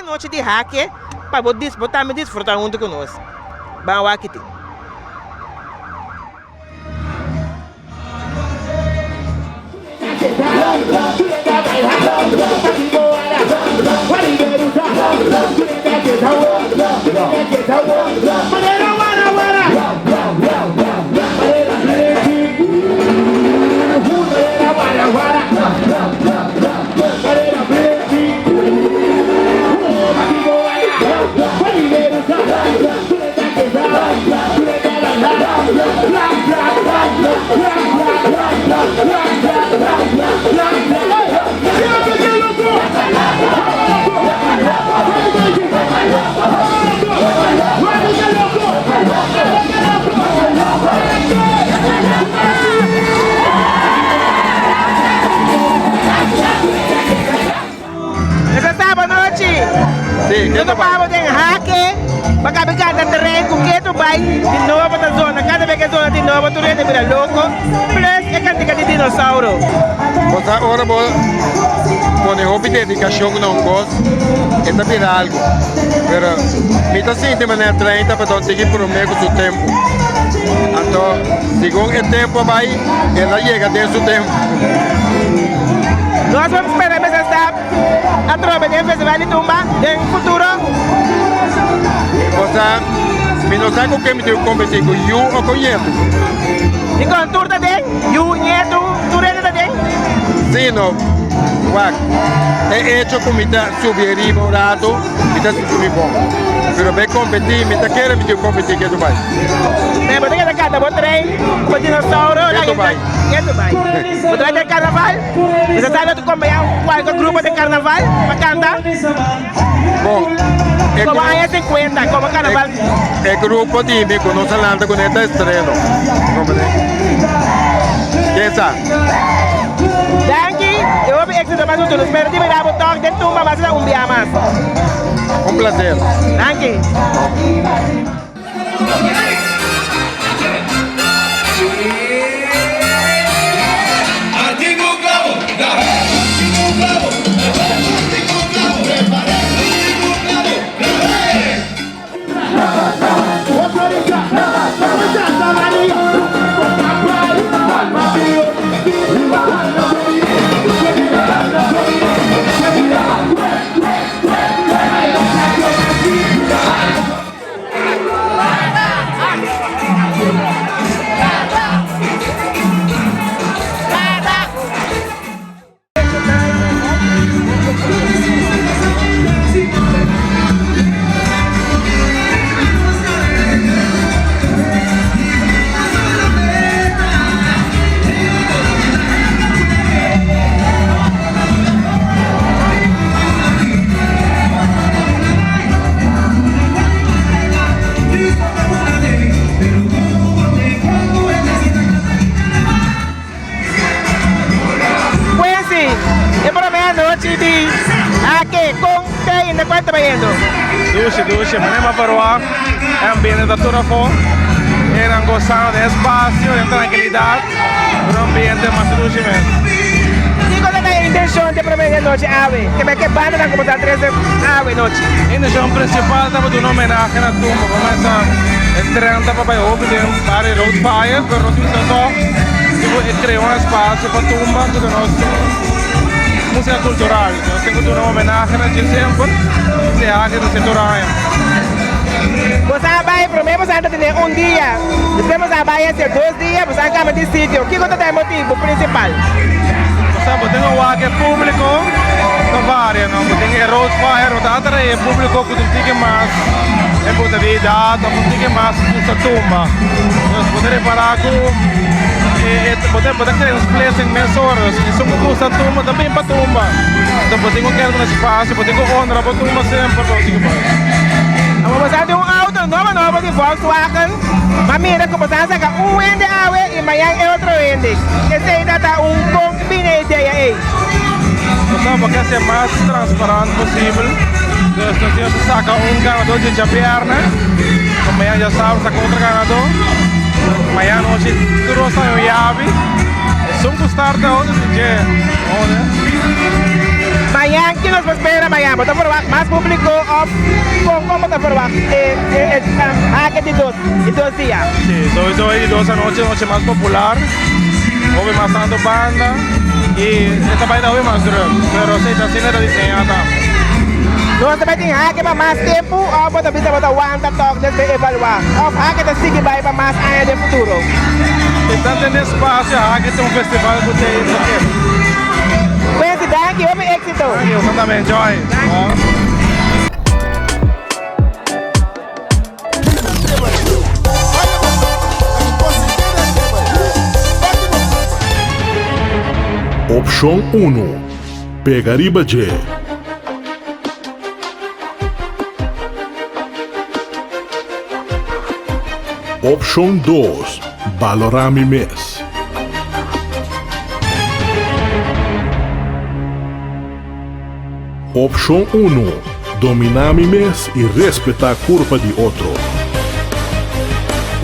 anochi di Hake pa bo dis bo tambe disfruta huntu ku nos. Ban wak ki tin. Esta saba nochi, nos ta pabo den hake pa kabe ganta tren ku ketu bai di nobo ta zona. Kada bes ke zona di nobo tur hende bira loko, plus e kantika di dinosauro. Bo sa ora bo pone hopi dedikashon na un kos, e ta bira algu. Pero mi ta sinti manera tren ta pasobra tin ki prome ku su tempu. Anto segun e tempu a bai, el a yega den su tempu. Nos por spera mester sta atrobe den Festival di Tumba den futuro? Bo sa, mi no sa ku ken mi tin ku kompetí, ku yu o ku ñetu. Dikon tur ta den? Yu, ñetu, tur hende ta den? Sí, no. Wak, e echo ku mi ta subi ariba un ratu, mi ta sinti mi bon. Pero pa e kompetí, mi ta kere mi tin ku kompetí ketu bai. Pero bo ta keda kanta bo trein ku dinosauro? Ketu bai. Ketu bai. Bo ta bai den karnaval? Bo ta sabi otu kombeña kualke grupo den karnaval pa kanta? Bon, e Komo aña sinkuenta, komo karnaval. E grupo di mi ku nos a lanta kuné ta estreno. Comprende? Kesa? Danki i hopi éksito mas futuro. Spero di mira bo tòg den tumba mas un bia mas. Un plaser. Danki. Quincy, e prome anochi di Ake con te inda cual ta bayendo? Dushi, dushi, manera mi a parua e ambiente ta tur afo, eran gozando den espacio, den trankilidad. Un ambiente mas dushi mes. Kiko ta e intencion di e prome di anochi awe? Ke bai ke bandanan ku bo ta trese awe nochi? E intencion principal ta pa duna homenahe na tumba. Bo mester e tren ta pa bai hopi den bario Road Fire, pero nos mester tog tipo e crea un espacio pa tumba ku ta nos musica cultural. Nos tin ku duna homenahe na dje semper, se haci nos e tur aña. Bo sa bai prome bo sa ta tene un dia, despues bo sa bai hacia dos dia, bo sa cambia di sitio. Kico ta ta e motibo principal? Bo sa bo tin un wak e publico ta varia no, bo tin e road fire bo ta atrae e publico cu tin tiki mas en punto di edad of un tiki mas gusta tumba. Entonces bo ta repara cu bo ta bo ta crea un splitsing mesora, esun cu gusta tumba ta bin pa tumba. Entonces bo tin cu keda un espacio, bo tin cu honra bo tumba semper pa bo sigui bai. Abo bo sa di un auto nobo nobo di Volkswagen, ma mira cu bo sa saca un hende awe y mañan e otro hende. Esey ta ta un bon bini e idea ey. Nos ta bo ke haci mas transparant posibel, dus nos tin saca un ganador di djabierne, pa mañan djasabra saca otro ganador, mañan nochi tur nos ta haña un yabi, esun cu start e otro di dje. Mañan, ki nos por spera mañan? Bo ta verwagt mas públiko òf kon kon bo ta verwagt e e hake di dos di dos dia? Si, souiso e di dos anochi e nochi mas popular, hopi mas tantu banda i e ta bai ta hopi mas drùk, pero si ta asina e ta diseñá tambe. Nos ta bai tin hake pa mas tempu òf bo ta bisa bo ta wanta tòg despues evaluá òf hake ta sigui bai pa mas aña den futuro? Si ta tene spasio hake ta un festival ku ta e keda. Quincy, danki, hopi éxito. Danki, boso tambe enjoy. Opshon unu, Pega riba dje. Opshon dos, Balorá mi mes. Opshon unu, Dominá mi mes i respetá kurpa di otro.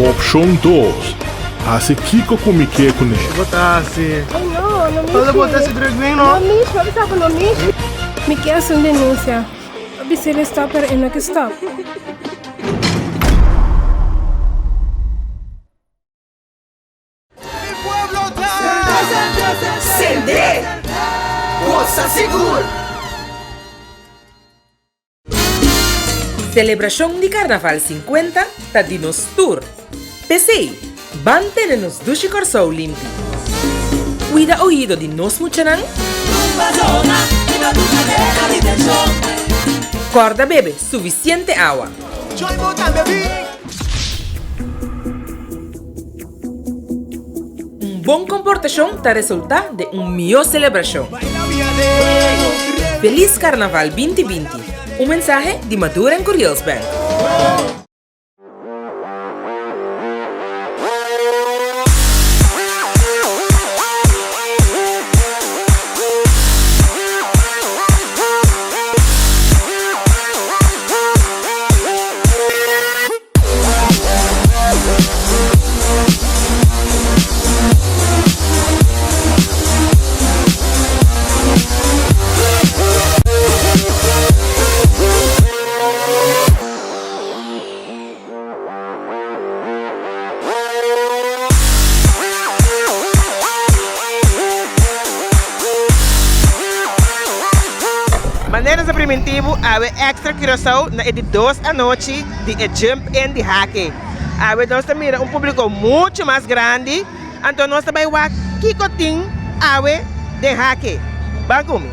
Opshon dos, Hasi kiko ku mi ke kuné. Bo ta hasi. Ay no, no mishi. Todo bo ta hasi druk bien no. No mishi, bo bisa ku no mishi. Mi ke hasi un denunsia. Bo bisa el stop pero e no ke stop. Sende! Gosa sigur! Selebrashon di Karnaval 50 ta di nos tur. P'esei, ban tene nos dushi Kòrsou limpi. Kuida oido di nos muchanan. Kòrda bebe sufisiente awa. Un bon komportashon ta resultá den un mihó selebrashon. Felis Karnaval 2020! Un mensahe di Madura en Curiels Bank. Manera nos a priminti bo awe Extra Curaçao na e di dos anochi di e Jump In di Hake. Awe nos ta mira un publico mucho mas grandi, anto nos ta bay wak kico tin awe den Hake. Ban cu mi.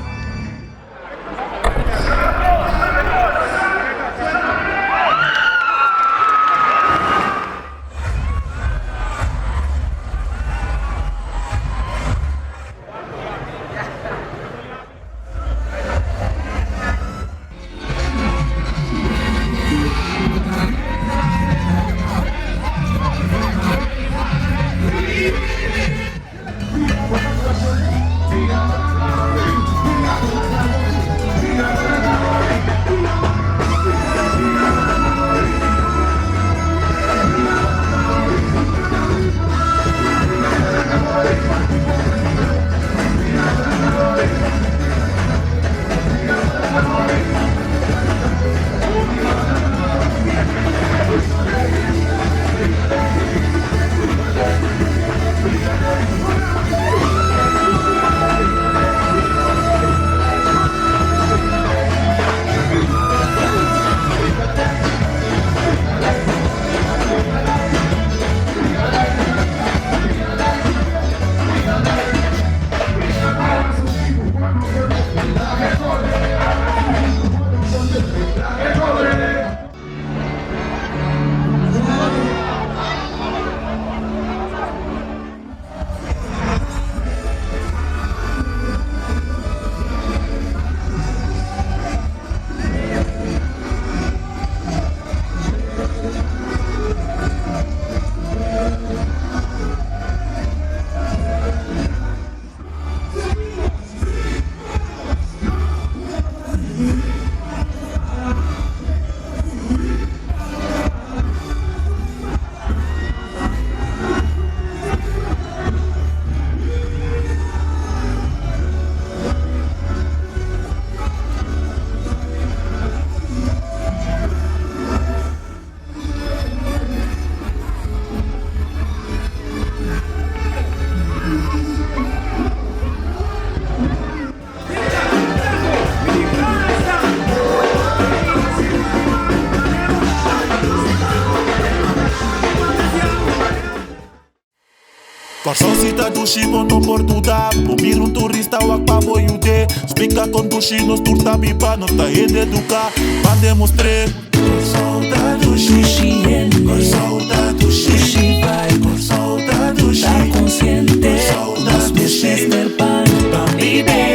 Kòrsou si ta dushi bo no por duda Bo mira un turista wak pa bo yud'é Splika kon dushi nos tur ta biba Nos ta hende eduká ban demostr'é Kòrsou ta dushi Dushi hende Kòrsou ta dushi Dushi vibe Kòrsou ta dushi Ta konsiente Kòrsou ta Nos mes mester ban Ban bib'é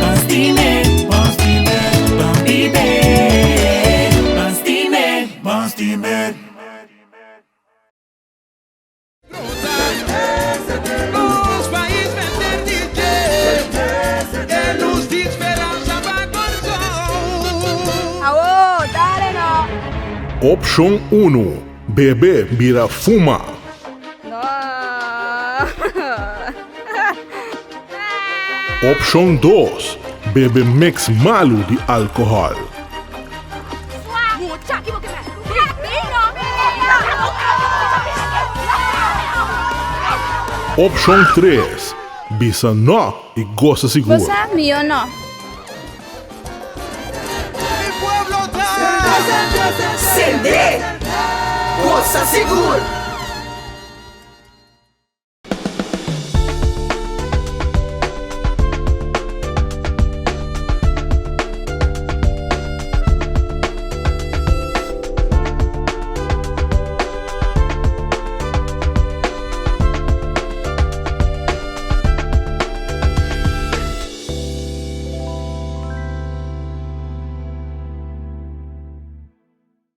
Ban stim'é Ban stim'é Ban bib'é Ban stim'é Ban stim'é. Opshon unu, Bebe bira fuma. Opshon dos, Bebe mix malu di alkohòl. Opshon tres, Bisa nò i gosa sigur. Bo sa mi o no? Sende! Gosa sigur!